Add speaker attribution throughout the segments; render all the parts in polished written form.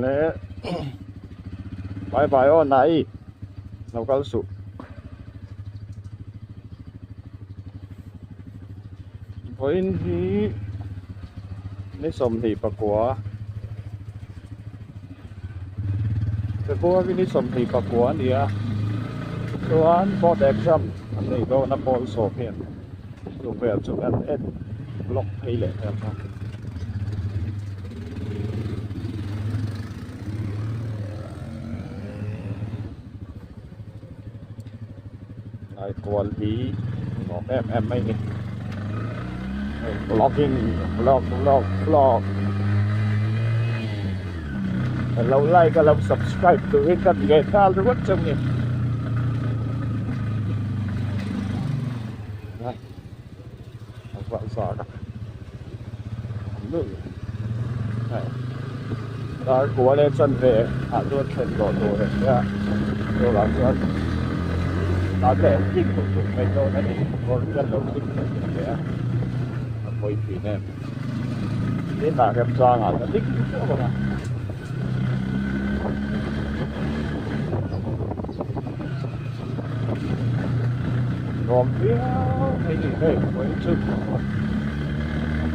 Speaker 1: Le bye bye aw nai lo kal suh. Vawiin hi ni 29 February ni 29 a ni a chuan board exam an nei dawn a pawl sawm hian chu vel chu kan en vlog phei leh vel a. Ngaikual hi nuam em em mai ni hei vlogging vlog vlog vlog lo like a lo subscribe turin ka ti leh nghal ringawt cheu ni a vah zar a hei dar kua leh chanve ah chuan thlen tawh tur a nia chuvang chuan tan leh hlim duh duh mai dawn a ni kawr hian lo hlim leh duh teh a a pawi thin em tin ah remchangah ka ding teuh ang a. Nuam viau mai ni hei vawiin chu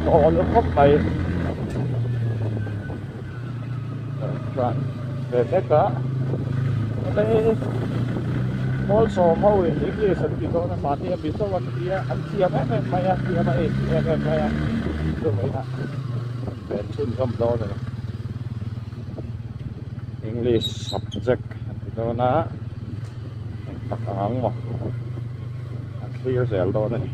Speaker 1: a awl khawp mai chuan ve hlek a awle pawl sawm ho in english an ti dawn a mahni a mizo an ti a an thiam em em mai a thiam a ei em em mai a chuvangin ven chhunzawm dawn a ni english subject an ti dawn a eng tak ang ang maw an thlir zel dawn a ni.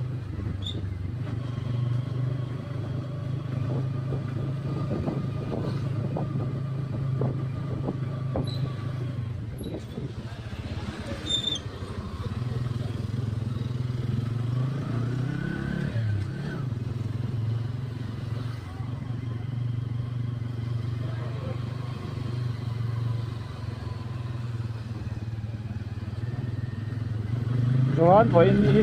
Speaker 1: Chuan vawiin hi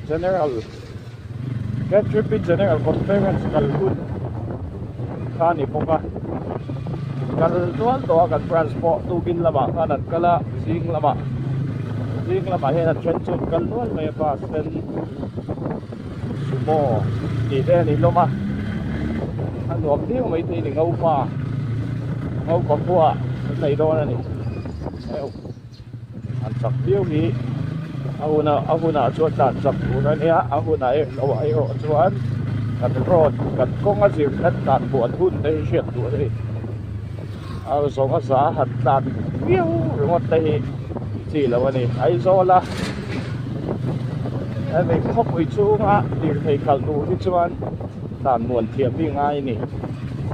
Speaker 1: General K3P General Conference kal hun kha a ni bawk a kal nual tawh a kan branch pawh tukin lamah khan an kal a zing lamah zing lamah hian an then chu an kal nual mai a bus ten. Sumo tih te a ni hlawm a a nuam viau mai thei a ni ngopa ngopa khua an nei dawn a ni heuh an chak viau hi a hunah a hunah chuan tlan chak tur a nia a hunah erawh erawh chuan kan road kan kawng a zir khan tlan buan hun te hi hriat tur a ni a zawng a za han tlan viau ringawt te hi chi lo a ni Aizawl a. Hemi khawpui chhunga lirthei khalh tur hi chuan dan muan thiam hi ngai a ni.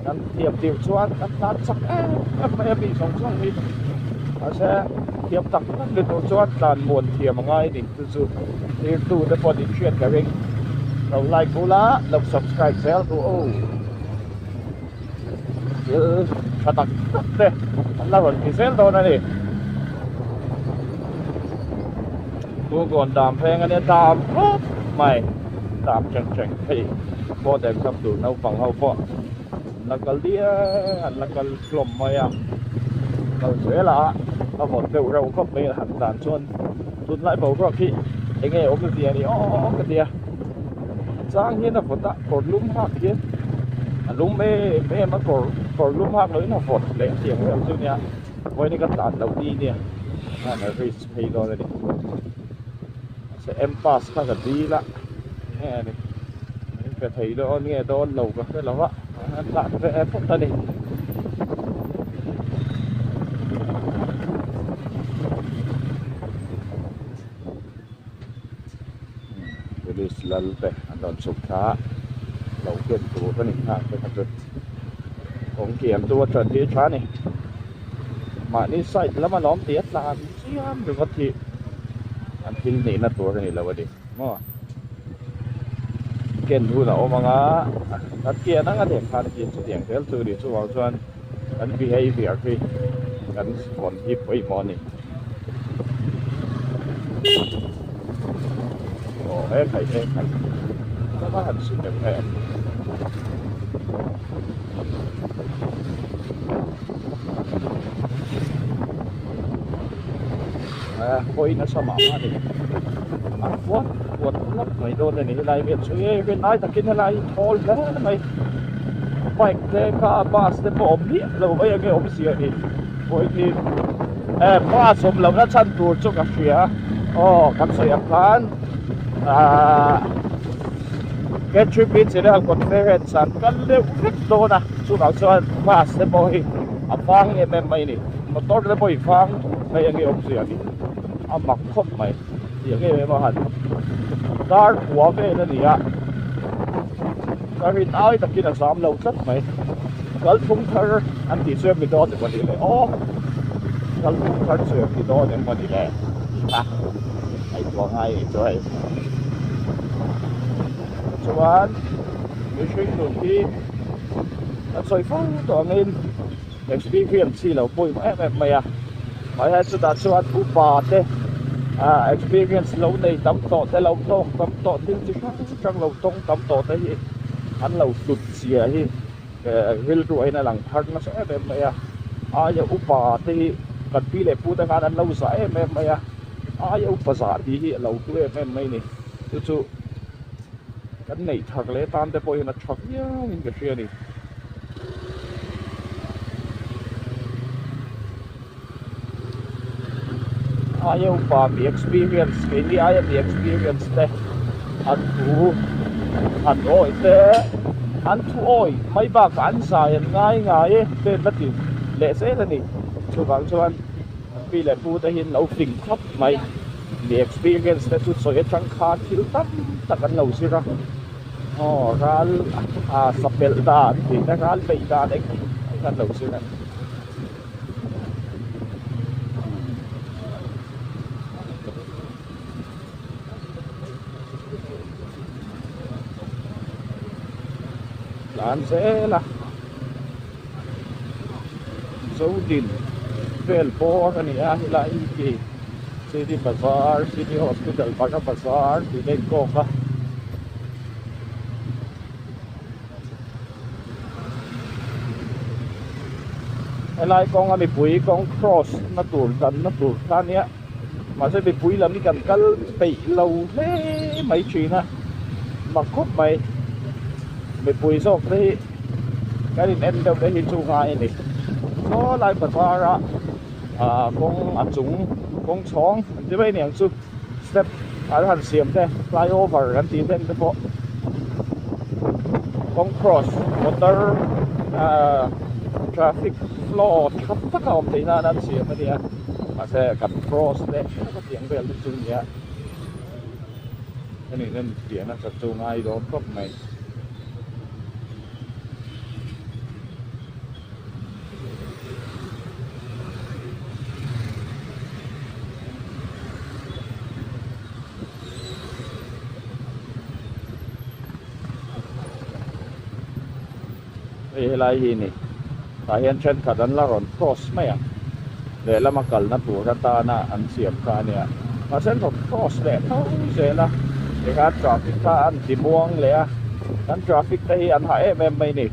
Speaker 1: Kan thiam tir chuan kan tan chak em em mai a mi zawng zawng hi. Mahse thiam tak tak ni tur chuan dan muan thiam a ngai a ni. Chu chu tirtu te pawh in hriat ka ring. Lo like bula lo subscribe zel duh aw. Thil tha tak tak te an la rawn ti zel dawn a ni. Google dam pheng a nia dam khawp mai dam cheng cheng hei board exam tur naupang ho pawh an la kal diai an la kal hlawm mai a kal zel a a vawt deuh reuh khawp mai a han dan chuan tunlai boruak hi eng nge awm zia ni aw ka ti a chang hian a vawt a kawr lum hak hian a lum em em a kawr kawr lum hak loh in a vawt leh tiang vel chu nia vawiin hi ka tlan loh ni nia khan a risk phei dawn a ni mahse m pass kha ka dil a enge a ni min pe thei dawn nge dawn lo ka hre lo va an tlan ve phawt a ni. Police lal te an rawn chhuk thla a lo ken tur a ni nghal te kha chu kawng kiam chu a ṭan hi a ṭha a ni mahni side lama an awm tih a tlan chiam ringawt hi an thil nihna tur a ni lo a ni maw ken hun a awm ang a an kian ang a ni khan chutiang zel chu a ni chuvang chuan kan behavior hi kan vawn hi pawimawh a ni. Aw he khai he khai ka va han si deuh em. Hawi nasa mah mah a ni. A puat puat hlawp mai dawn a ni helai vel chu e rinai takin helai hi thawl hle mai bike te kha bus te pawh awm miah lo mai enge awm zia ni vawi hi e bus awm lohna chhan tur chu ka hria aw kan sawi ang khan ahh K3P General Conference an kal deuh vek dawn a chuvang chuan bus te pawh hi a vang em em mai a ni. Motor te pawh i vang mai enge awmzia hi a mak khawp mai tiang em em a han dar kua vel a ni a ka rin ai takin a zam lo tlat mai kalphung thar an tih chu em ni dawn emaw ni le aw kalphung thar chu em ni dawn emaw ni le a ngaihtuah ngai ni chu hei chuan mihring nun hi kan sawi fo tawh angin. Experience hi lo pawimawh em em mai a mahse chutah chuan upa te ah experience lo nei tam tawh te lo tawng tam tawh thil chi hrang hrang lo tawng tam tawh te hi an lo hlut zia hi eh rilru ah hian a lang thar nasa em em mai a aia upa te hi kan pi leh pu te khan an lo zah em em mai a aia upa zah tih hi a lo hlu em em mai a ni chu chu kan neih thar leh tan te pawh hian a tha viau in ka hria a ni. Aia upa mi experience keini aia mi experience te an thu an awih te an thu awih mai bakah an zai an ngai ngai e pen la ti leh zel a ni chuvang chuan an pi leh pu te hi an lo fing khawp mai mi experience te chu sawi atang khan thil tam tak an lo zir a. Aw ral ah sa pelh dan tih te ral beih dan engkim mai khan lo zir a ni. Tlan zel a Zodin vel bawr a ni a helai hi khi City Bazar City Hospital Bara Bazar tih te a inkawk a. Helai kawnga mipui kawng cross na tur dan na tur kha ania mahse mipui lam hi kan kal peih lo hle mai thin a mak khawp mai mipui zawk te hi kan in en deuh te hi chu ngai a ni saw lai bazar a ah kawng a chung kawng chhawng an ti mai aniang chu. Step an han siam te flyover kan tih vel te pawh kawng cross motor ahh traffic flow tha tak a awm theih nan an siam a nia mahse kan cross leh hrep a tiang vel te chu nia hemi hian pian a chat chu ngai dawn khawp mai. Hei helai hi ni tah hian thenkhat an la rawn cross mai ang lehlama kalna tur atana an siam kha ania mahse an rawn cross leh tho zel a tikhan traffic kha an ti muang leh a kan traffic te hi an hah em em mai a ni.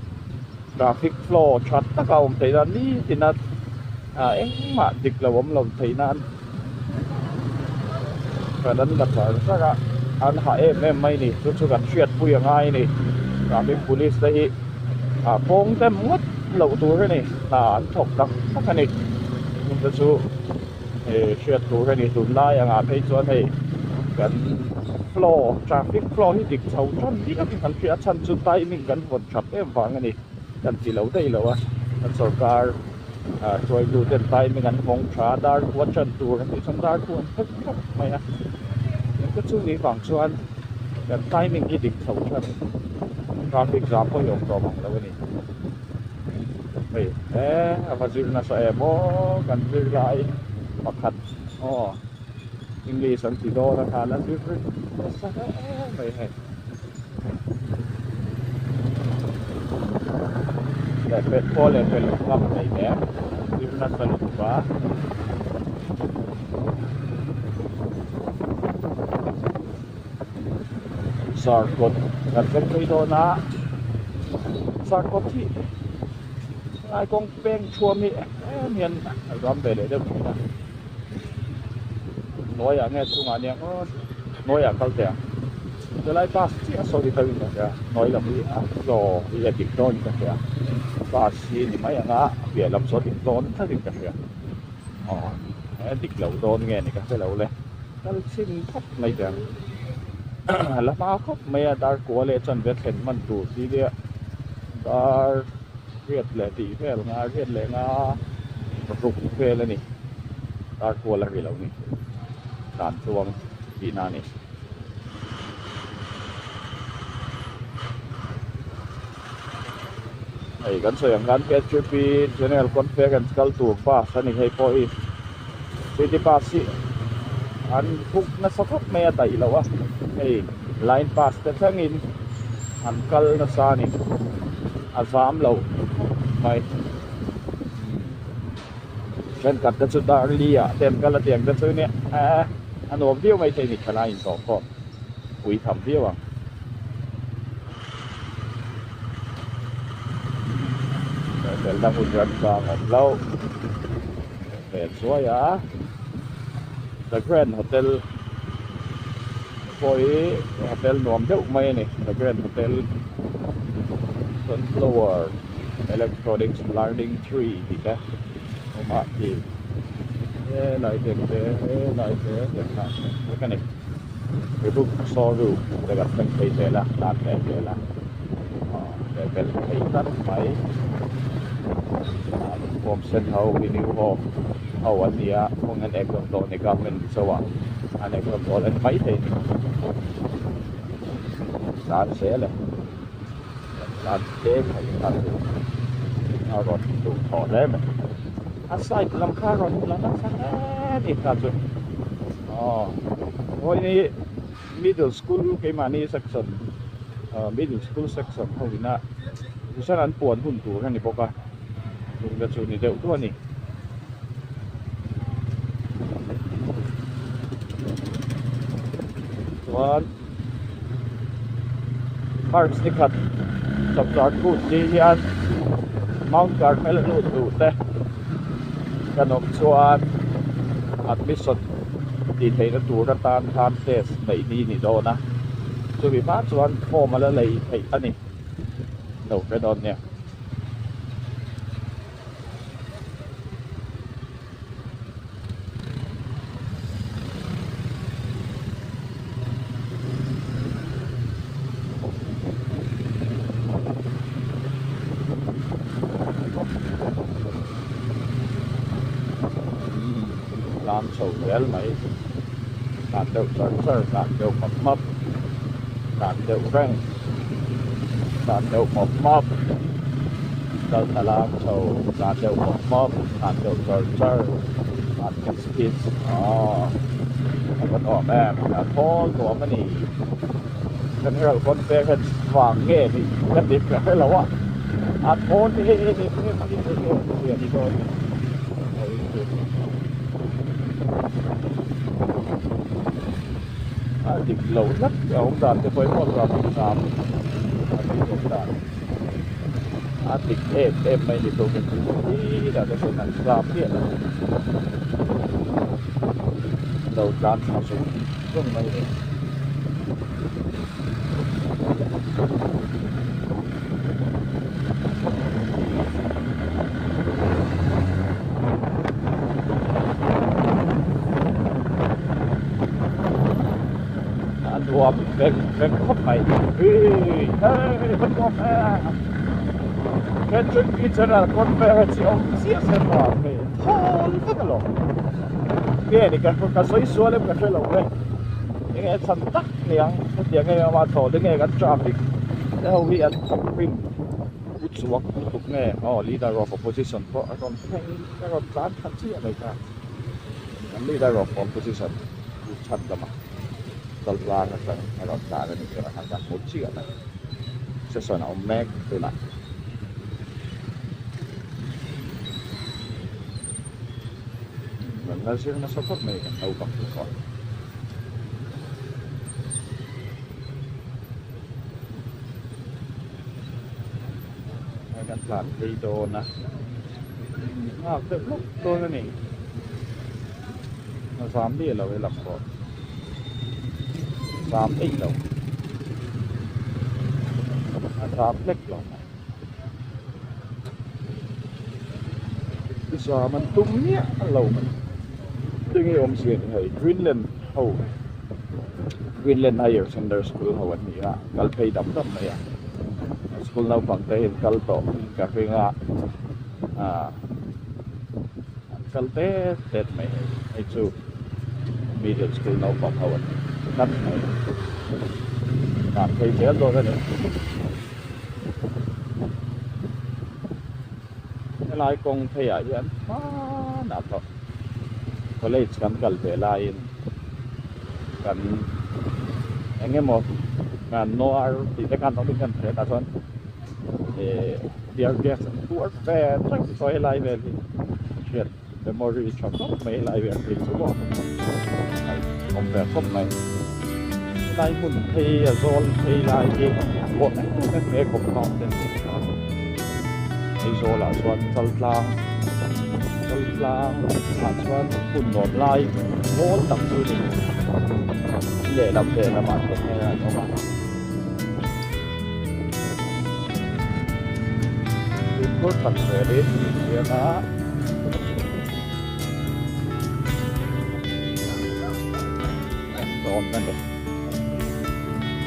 Speaker 1: Traffic flow tha taka awm theih nan nitin a ah engmah dik lo awm lo theih nan kan an la char char a an hah em em mai ni chu chu kan hriatpui a ngai a ni traffic police te hi ah kawng dem ngawt loh tur a ni hna an thawk tak tak a ni chung te chu eh hriat tur a ni tunlai angah phei chuan hei kan flow traffic flow hi dik chho tan viau in kan hria a chhan chu timing kan vawn that em vang a ni kan ti lo daih lo a kan sorkar ah hruaitu ten timing an vawng tha a dar kua tan tur an tih chuan dar kua an pek thlap mai a engte chu ni vang chuan kan timing hi dik chho tan traffic jam pawh hi awm tawh mang lo a ni hei he a va zir nasa em aw kan zir lai pakhat aw english an ti dawn a khan a zir nasa hle mai hei. Leh pet pawh leh pet loh ngam hleih hle zir nasa lutuk a. Zarkawt kan thleng phei dawn a zarkawt hi helai kawng peng thuam hi em hian a ram ve leh deuh thin a. Hnuaiah nge chungah nia aw hnuaiah kal teh ang. Chulai bus chiah saw ni tho in ka hria hnuai lam hi a tlaw hi a dik dawn in ka hria bus hi ni mai ang a a piah lam saw dik dawn tlat in ka hria aw a dik lo dawn nge ni ka hre lo le kal chhin phawt mai teh ang a la hma khawp mai a dar kua leh chuan ve thlen hman tur si nia dar riat leh tih vel nga riat leh nga ruk vel a ni dar kual a ri lo ni dan chuang tihna a ni. Hei kan sawi ang khan K3P General Conference kal tur bus a ni hei pawh hi city bus hi an book nasa khawp mai a daih loh a hei line bus te thlengin an kal nasa a ni a zam lo khawp mai thenkhat te chu dar li ah te an kal a tiang te chu nia a nuam viau maithei a ni thalai in tawh pawh pui tham viau ang. Felna hmun remchang awm lo ve chuai a The Grand Hotel pawh hi hotel nuam deuh mai a ni The Grand Hotel Sunflower Electronics Learning Tree tih te awm a khi helai te helai te vek a ni. Rebook showroom te kan thleng phei zel a tan leh zel a aw leh bel thei tlat mai ah form sen ho hi new home ho an ni a kawng an ek dawn tawh a ni government mizo ah an ek dawn tawh a ni maithei a ni tlan zel e tlan tlem mai kha chu a rawn duh thawh hle mai a side lam kha a rawn la nasa hle a ni kha chu. Aw hawi hi middle school keimahni section ah middle school section ho ina tichuan an puan hun tur a ni bawk a chung te chu ni deuh duah a ni. Chuan March ni khat chapchar kut ni hian Mount Carmel a lut duh te kan awm chuan admission tih theihna tur atan khan test neih ni ni dawn a chumi hma chuan form a la lei theih a ni lo hre dawn nia. Tlang chho zel mai tlan deuh char char tlan deuh map map tlan deuh reng tlan deuh mawp mawp kal thla lang chho tlan deuh mawp mawp tlan deuh char char tlan phis phis aww a va nuam em a thawl nuam a ni general conference vang nge ni ka ti ka hre lo a a thawl hi hei hei hei hei hei hei hei a ni dawn a dik lo tlat a awm dan te pawh hi maw traffic jam a dik awm dan a dik em em mai ni tur kan tih hi dah te chuan an jam miah lo lo tlan thla zung zung mai ni. A nuam vek vek khawp mai hei hei ka nuam em Patrick General Conference hi awm chiah se pa hei thawl vek alawm nge ni ka ka sawi sual em ka hre lo e enge chhan tak niang hetiang em em a thawl hi nge kan traffic te ho hi an thawk rim u chuak lutuk nge aw leader of opposition pawh a rawn thleng a rawn tlan tha chiah mai kha kan leader of opposition u chhan lama chaltlang atang a rawn tlan a ni tih a han hmu chiah mai session a awm mek tunah. Kan la zir nasa khawp mai kan naupang te pawh. Hei kan tlan phei dawn a nghak deuh lawk dawn a ni. A zam miah lo helam pawh zam eih lo a zam hlek lo mai zam an tum miah lo mai enge awmzia ni hei Greenland ho Greenland Higher Center School ho an ni a kal phei dam dam mai a school naupang te hi an kal tawh ka ring a ah. An kal tet tet mai hei hei chu middle school naupang ho an ni tlat mai dan phei zel dawn a ni helai kawng phei ah hian hmanah tawh college kan kal ve laiin kan eng emaw noir tih te khan awmin kan hria tah chuan eh tear gas an tuar ve thleng sawi helai vel hi hriat memory tha khawp mai helai vel phei chu maw awm ve khawp mai helai hmun phei a zawl phei lai hi pawh em em mai a compound te Aizawl ah chuan chaltlang chaltlang ah chuan hmun nuam lai mawl tak chu a ni lehlam lehlam ah te hian an awm a. Fimkhur tak zelin infiam a. Dawn a ni.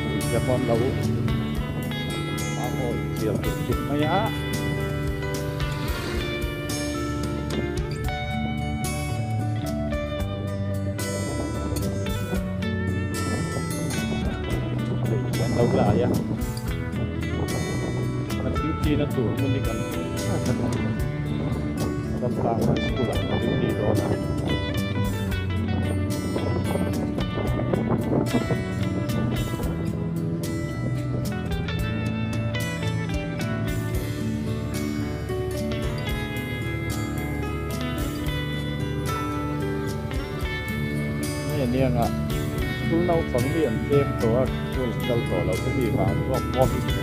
Speaker 1: Ui te pawh an lo a awi chial tur chuk mai a. Hei hi an lo lai a kan duty na tur hmun hi kan kan tlang a school ah kan duty dawn a. Hei anianga school naupang hi an tlem tawh a school kal tawh loh te mi vang chuan pawh.